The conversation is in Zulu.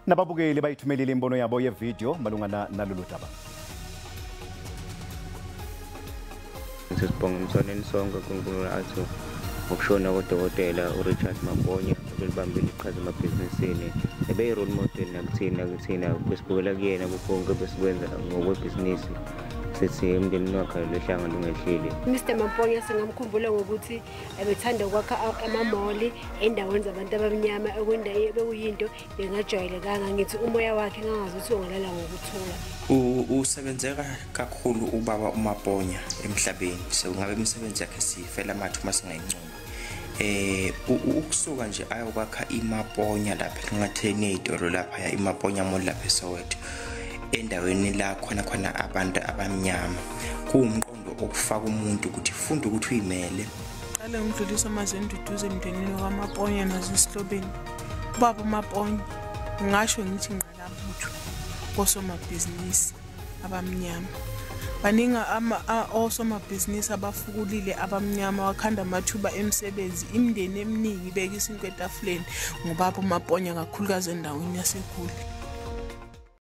Nababukeli bayithumelile imbono yabo yevideo malungana nalolu daba. Sisibonga umsoneni sonke kuNkulunkulu athu ngokushona kodokotela uRichard Maponya obelibambile iqhaza emabhizinisini. Ebeyi-role model nakuthina besibukela kuyena konke besikwenza ngokwebhizinisi. Sithi emndenini wakhe lehlanga lungehlile. Mr Maponya singamkhumbula ngokuthi ebethanda ukwakha amamoli endaweni zabantu abamnyama, bekuyinto bengajwayelekanga. Ngithi umoya wakhe ngangazuthi ungalala ngokuthula. Usebenzeka kakhulu ubaba uMaponya emhlabeni, so ngabe imisebenzi yakhe sifela amathu uma singayincoma. Ukusuka nje ayokwakha iMaponya lapha enqatheni ey'tolo lapha, iMaponya Mall lapha eSoweto, endaweni la khona khona abantu abamnyama, kuwumqondo okufaka umuntu ukuthi funda ukuthi uyimele. Qale ngidlulisa amazwi enduduzo emndenini wakwaMaponya nasesihlobeni. Ubaba uMaponya ngingasho ngithi ngqalabutho kosomabhizinisi abamnyama. Baningi osomabhizinisi abafukulile abamnyama, wakhanda amathuba emisebenzi, imindeni eminingi ibeka isinkwa etafuleni ngobaba uMaponya, kakhulukazi endaweni yaseGoli.